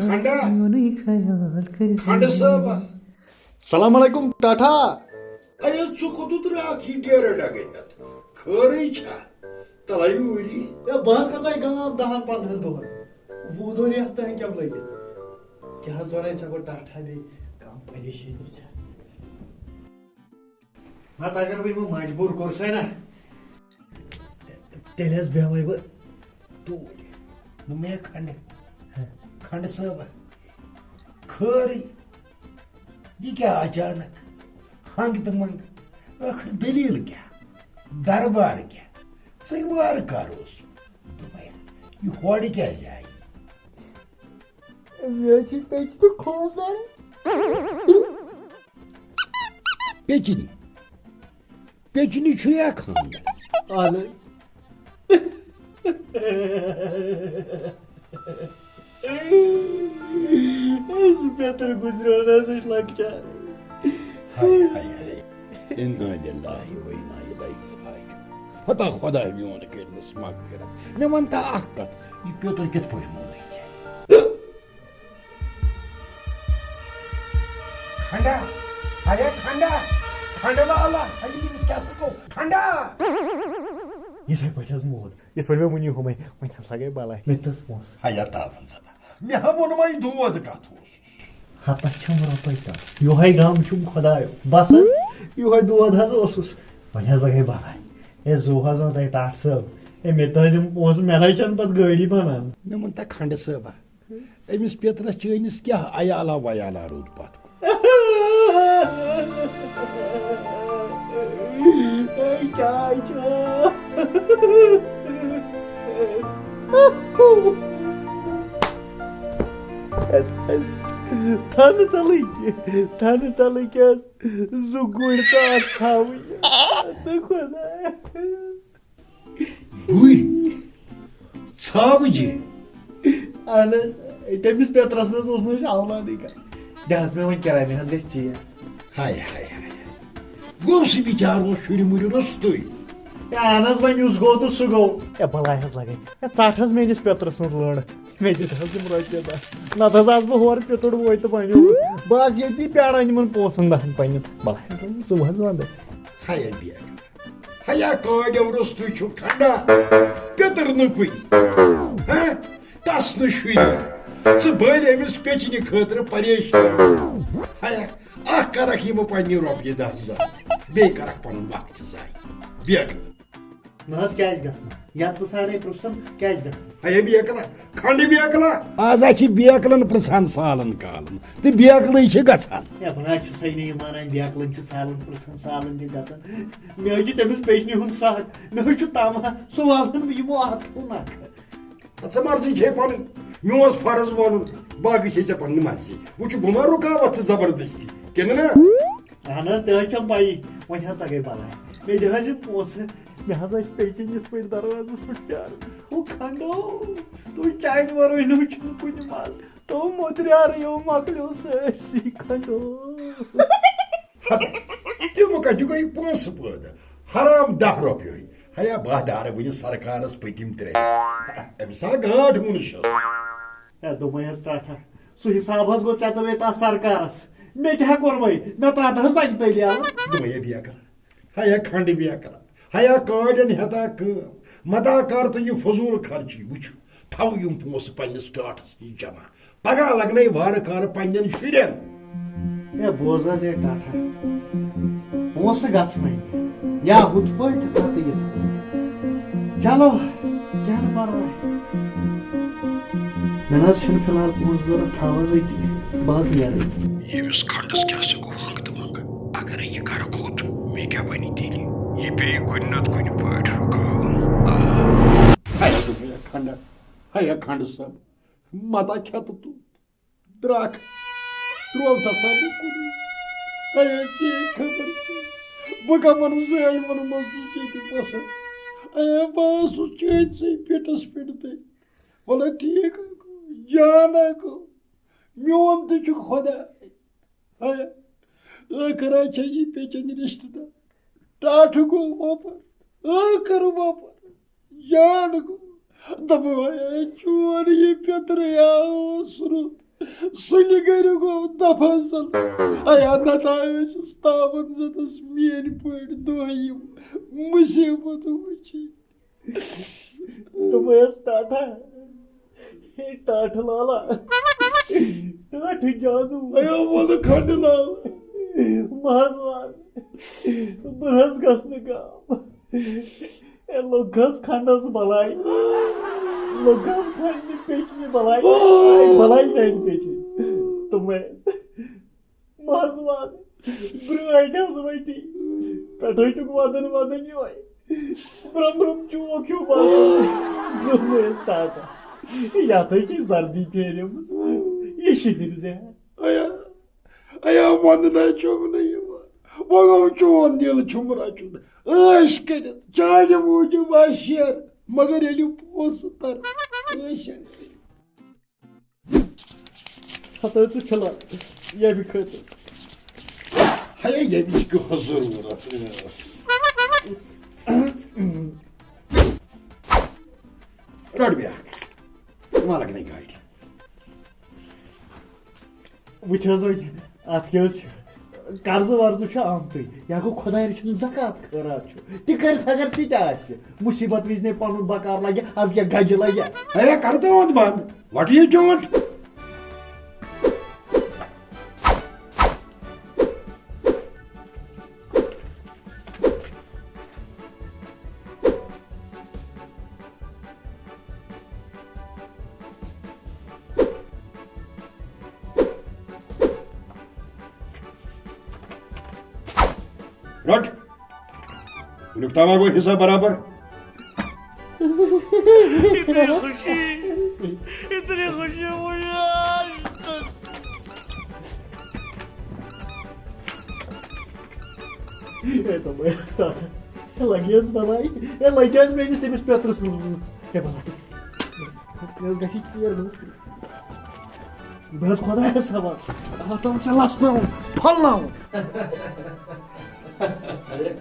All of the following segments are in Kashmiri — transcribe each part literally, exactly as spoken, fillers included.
کھنڈا۔ میونُے خیال کٔرۍ زِ۔ کھنڈٕ صٲبہ۔ السلام علیکم ٹاٹھا۔ اے، ژٕ کوٚتُتھ راتھ یہِ ڈیرٕ ڈگہٕ ہٮ۪تھ؟ خٲرٕے چھا؟ تلے اوٗری۔ ہے، بہٕ حظ کھژے گام دَہَن پنٛدہَن دۄہَن۔ وُہ دۄہ رٮ۪تھ تام کیٛاہ لٔگِتھ؟ کیٛاہ حظ وَنَے ژےٚ گوٚو ٹاٹھا بیٚیہِ؟ کانٛہہ پریشٲنی چھا؟ نتہٕ اگر بہٕ یِمو مجبوٗر کوٚرسَے نا، تیٚلہِ حظ بیٚہمَے بہٕ توٗرۍ۔ نہ مےٚ کھنڈٕ، کھنڈٕ صٲبہ، خٲرٕے؟ یہِ کیٛاہ اچانک؟ ہنٛگ تہٕ منٛگ۔ ٲخٕر دٔلیٖل کیٛاہ؟ دربار کیٛاہ؟ ژٕے وارٕ کر اوس؟ دوٚپمَے، یہِ ہورٕ کیٛازِ آیہِ؟ مےٚ حظ چھِ پیٚچھِ تہٕ خانٛدر۔ پیٚچِنہِ؟ پیٚچِنہِ چھُ یا خانٛدر؟ اہن حظ۔ سُہ پیٚتٕر گُزریو نہٕ حظ أسۍ لۄکچارٕ۔ ہاے، ہاے، ہاے۔ انا للہ و انا الیہ راجعون۔ ہتا خۄداے میون کٔرنَس مغفرت۔ مےٚ وَن تا اکھ کتھ، یہِ پیٚتٕر کِتھ پٲٹھۍ مونُے ژےٚ؟ کھنڈا، ہیا کھنڈا، کھنڈٕ والا، ہیا ییٚمِس کیٛاہ سا گوٚو؟ کھنڈا! یِتھَے پٲٹھۍ حظ موٗد، یِتھ پٲٹھۍ مےٚ وُنی ہُمَے، وۄنۍ ہسا گٔے بلاے۔ مےٚ دِژ پونٛسہٕ۔ ہیا تاوَن زَن، مےٚ ہا ووٚنمَے دود کَتھ اوسُس۔ ہتس چھم رۄپے تل۔ یُہے غم چھُم خۄدایو۔ بس حظ، یُہے دود حظ اوسُس۔ وۄنۍ حظ لگے بلاے۔ ہے، زُو حظ ووٚن تۄہہِ ٹاٹھ صٲب۔ ہے، مےٚ تہِ حظ یِم پونٛسہٕ، مےٚ نَے چھَنہٕ پتہٕ گٲڑی بنان۔ مےٚ ووٚن تہ کھنڈٕ صٲبہ، أمِس پیٚترَس چٲنِس کیٛاہ عیالا ویالا روٗد پتھ کُن؟ ہے، کیٛاہ چھُ؟ تھنہٕ تلٕے کہِ، تھنہٕ تلٕے کیٛاہ زٕ گُرۍ تہٕ اکھ ژھاوٕج۔ تہٕ خۄدایا۔ گُرۍ؟ ژھاوجہِ؟ اہن حظ، تٔمِس پیٚترس نہٕ حظ اوس نہٕ أسۍ اولادٕے کانٛہہ۔ دِ حظ مےٚ وۄنۍ کِراے، مےٚ حظ گژھِ ژیر۔ ہاے، ہاے، ہاے۔ گوٚو سُہ بِچار اوس شُرِ مُرِ روٚستُے۔ ہے، اہن حظ، وۄنۍ یُس گوٚو تہٕ سُہ گوٚو۔ ہے، بلاے حظ لگے۔ ہے، ژٹ حظ میٲنِس پیٚترٕ سٕنٛز لٔنٛڈ۔ مےٚ دِتھ حظ یِم رۄپیہِ دَہ۔ نتہٕ حظ آسہٕ بہٕ ہورٕ پِتُر ووے تہٕ وۄنۍ اوس۔ بہٕ آسہٕ ییٚتی پیاران یِمن پونٛسن دَہن پنٛنٮ۪ن۔ بلاے حظ، ژٕ حظ وَندٕ۔ ہاے بیا۔ ہیا کٲنٛڈیو روٚستُے چھُ کھنڈا، پیٚتٕر نہٕ کُنہِ۔ ہہ؟ تس نہٕ شُرۍ۔ ژٕ بٔلۍ أمِس پیٚچِنہِ خٲطرٕ پریشان۔ ہیا، اکھ کرکھ یِمہٕ پننہِ رۄپیہِ دَہ ضایع، بیٚیہِ کرکھ پنُن وقت ضایع۔ بیٚیہِ نہ حظ، کیٛازِ گژھِ نہٕ؟ یَتھ ژٕ سارے پرٛژھُن، کیٛازِ گژھِ نہٕ؟ ہے بیکلا، کھنڈٕ بیکلا۔ آز ہا چھِ بیکلن پرٛژھان سالن کالن، تہٕ بیکلٕے چھِ گژھان۔ ہے، بہٕ نہ حظ چھُسے نہٕ یہِ مانان، بیکلن چھِ سالن پرٛژھان، سالن چھِ گژھان۔ مےٚ حظ چھِ تٔمِس پیچنہِ ہُنٛد سہر، مےٚ حظ چھُ تما، سُہ والہٕ نہٕ بہٕ یِمو اَتھو نکھٕ۔ اَدٕ سا مرضی چھے پنٕنۍ، میون اوس فرض وَنُن، باقٕے چھے ژےٚ پنٕنۍ مرضی۔ وۄنۍ چھُ بہٕ ما رُکاوتھ ژٕ زبردستی، کِنہٕ نہ؟ اہن حظ، تہِ حظ چھم پَیی۔ وۄنۍ حظ لگے بلاے۔ مےٚ دِ حظ یِم پونٛسہٕ۔ مےٚ حظ ٲسۍ پیٚکِنۍ یِتھ پٲٹھۍ دروازس پٮ۪ٹھ پیاران۔ ہُہ کھنڈو، تُہۍ چانہِ ورٲے نہٕ چھُنہٕ کُنہِ منٛز۔ تو مٔدریارٕے یو مۄکلیو سٲرسٕے کھنڈو۔ ہتا، تِم کتہِ گٔے پونٛسہٕ پٲدٕ؟ حرام دَہ رۄپیہِ۔ ہیا بہہ دار وٕنہِ سرکارس پٔتِم ترٛےٚ۔ أمِس ہا گاٹھ وُنہِ چھس۔ ہے، دوٚپمَے حظ ٹاٹھا، سُہ حساب حظ گوٚو ژےٚ تہٕ بیٚیہِ تَتھ سرکارس۔ مےٚ کیٛاہ کوٚرمَے؟ مےٚ ترٛاو تہٕ حظ اَکہِ تٔلۍ یَلہٕ۔ دوٚپمَے ہے بیکلا، ہیا کھنڈٕ بیکلا، ہیا کانٛڈٮ۪ن ہٮ۪تا کٲم، متا کر تہٕ یہِ فضوٗل خرچی۔ وٕچھِو، تھاوو یِم پونٛسہٕ پنٛنِس ٹاٹھس نِش جمع۔ پگاہ لگنے وارٕ کارٕ پننٮ۪ن شُرٮ۪ن۔ ہے، بوز حظ، ہے ٹاٹھا، پونٛسہٕ گژھنَے، یا ہُتھ پٲٹھۍ نتہٕ یِتھ پٲٹھۍ۔ چلو، کینٛہہ نہٕ پرواے۔ مےٚ نہ حظ چھِنہٕ فی الحال پونٛسہٕ ضوٚرَتھ، تھاو حظ أتی، بہٕ حظ نیرٕ۔ ییٚمِس کھنڈس کیٛاہ سا گوٚو ہنٛگ تہٕ منٛگ؟ اگرے یہِ گرٕ کھوٚت، مےٚ کیٛاہ بنہِ تیٚلہِ؟ یہِ پیٚیہِ کُنہِ نتہٕ کُنہِ پٲٹھۍ رُکاوُن۔ آ۔ ہیا دوٚپمَے کھنڈا، ہیا کھنڈٕ صٲب، متا کھٮ۪تہٕ تُل۔ درٛکھ ترٛوو تسا بہٕ کُنُے۔ اے، ژےٚ خبر چھِ، بہٕ کمن ظٲلمن منٛز چھُس ییٚتہِ بسان۔ اے، بہٕ اوسُس چٲنۍ سٕے پیٹس پٮ۪ٹھ تہِ۔ وَلہٕ ٹھیٖک ہا گوٚو، جان ہا گوٚو، میون تہِ چھُ خۄداے۔ اے، ٲخٕر ہا چھےٚ یہِ پیٚچٮ۪ن رِشتہٕ دار۔ ٹاٹھٕ گوٚو وۄپَر، ٲخٕر وۄپَر۔ جان گوٚو۔ دوٚپُن، "ہے، چون یہِ پیٚترٕ ہا اوس رُت، سُلہِ گرِ گوٚو دفعہ زن۔ ایا نتا ٲسٕس تاون زنس میٲنۍ پٲٹھۍ دۄہ یِم مُصیبت وٕچھِنۍ۔ تِم ٲسۍ ٹاٹھا۔ ہے ٹاٹھہٕ لالا۔ ٹاٹھہٕ جادو۔ ایا وَلہٕ کھنٛڈٕ لالا۔ مازوان۔ بہٕ حظ گژھٕ نہٕ گام۔ ہے لوٚگ حظ کھنٛڈس بلاے۔ لوٚگ حظ کھنٛڈنہِ پیچنہِ بلاے۔ بلاے میانہِ پیچنہِ۔ تِم ٲسۍ۔ مازوان، برٛٲٹۍ حظ ؤتی۔ پٮ۪ٹھَے چھُکھ وَدان وَدان یِہوٚے۔ برٛم برٛم چوک ہیوٗ باسان۔ دوٚپمَے ٹاٹا، یَتھ حظ چھِ زردی پھیریمٕژ۔ یہِ شِہِر زِ۔ ایا، ایا، وَنٛدنا چھُم نہٕ یِوان۔ وۄنۍ گوٚو چون دِل چھُم رَچُن۔ عٲش کٔرِتھ چانہِ موٗجوٗب آسہِ شیر، مگر ییٚلہِ پونٛسہٕ تَر، عٲش کٔرِتھ۔ ہتٲے ژٕ فِلحال ییٚمہِ خٲطرٕ۔ ہیا، ییٚمِچ کیٛاہ ضروٗرت ٲس؟ رَٹ بیٛاکھ۔ وَلہٕ گٔے گاڑِ۔ وٕچھ حظ وۄنۍ، اَتھ کیٛاہ حظ چھُ؟ قرضہٕ ورضہٕ چھُ آمتُے۔ یا گوٚو خۄداے رٔچھِنۍ زکوٰۃ خٲرات چھُ۔ تہِ کٔرِتھ اگر تہِ تہِ آسہِ۔ مُصیٖبت وِزِ نے پنُن بکار لگہِ، اَدٕ کیٛاہ گجہِ لگہِ؟ ہے، کر ژٕ وۄنۍ بنٛد؟ What you don't? رٹ۔ وٕنیُک تام گوٚو حصہ برابر۔ اتنی خوشی، اتنی خوشی مجھے آج تک۔ اے تِم ٲسۍ ٹاٹھا۔ اے لگیس بلاے۔ اے لگیس میٲنِس تٔمِس پیترس منٛز۔ اے بلاے۔ مےٚ حظ گژھِ یہِ ژیر گٔمٕژ۔ بہٕ حظ خۄدایَس حوالہٕ۔ اَتھ تام ژےٚ لَسناوُن، پھۄلناوُن۔ اے،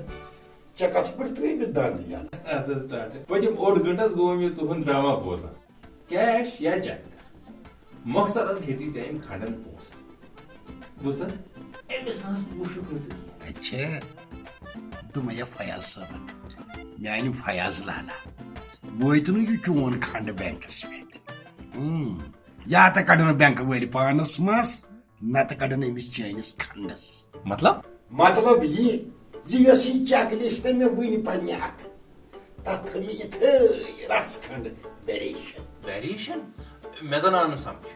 ژےٚ کَتھ پٲٹھۍ ترٛٲوۍ مےٚ دَنٛد یَلہٕ؟ اَدٕ حظ ٹاٹھا۔ پٔتِم اوٚڑ گٲنٛٹہٕ حظ گوٚو مےٚ تُہُنٛد ڈرٛاما بوزان۔ کیش یا چیک؟ مۄخصر حظ ہیٚتی ژےٚ أمۍ کھنٛڈَن پونٛسہٕ۔ بوٗزتھا؟ أمِس نہ حظ پوٗشُکھ نہٕ ژٕ کینٛہہ۔ اچھا، دوٚپمَے یا فیاض صٲبَن، میٛانہِ فیاض لالا، وٲتۍ نہٕ یہِ چون کھنٛڈ بینکَس پٮ۪ٹھ۔ اۭں، یا تہٕ کَڑن بینک وٲلۍ پانَس منٛز، نَتہٕ کَڑن أمِس چٲنِس کھنٛڈَس۔ مطلب؟ مطلب یہِ زِ یۄس یہِ چیک لِسٹ مےٚ وٕنہِ پننہِ اَتھٕ، تَتھ تھٲو مےٚ یِتھٲے رَژھ کھنٛڈ ویریشن۔ ویریشن؟ مےٚ زَن آو نہٕ سمجھ۔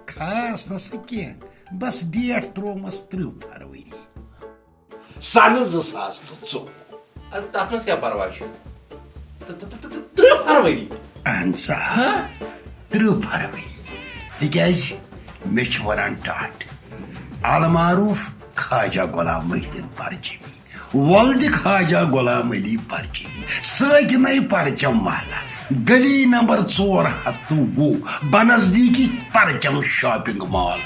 خاص نہ سا کینٛہہ، بس ڈیٹ ترٛوومَس ترٕٛہ فروری۔ سنہٕ زٕ ساس تہٕ ژوٚوُہ۔ اَدٕ تَتھ منٛز کیٛاہ پرواے چھُ؟ تہٕ، تہٕ، تہٕ، تہٕ، تہٕ ترٕٛہ فروری۔ اہن سا، ہاں؟ ترٕٛہ فروری۔ تِکیٛازِ مےٚ چھِ وَنان ٹاٹھ، المعروف خواجہ غلام محی الدین پرچمی، ولدِ خواجہ غلام علی پرچمی، سٲکنَے پرچم محلہ، گلی نمبر ژور ہَتھ تہٕ وُہ، بنزدیکی پرچم شاپنگ مال۔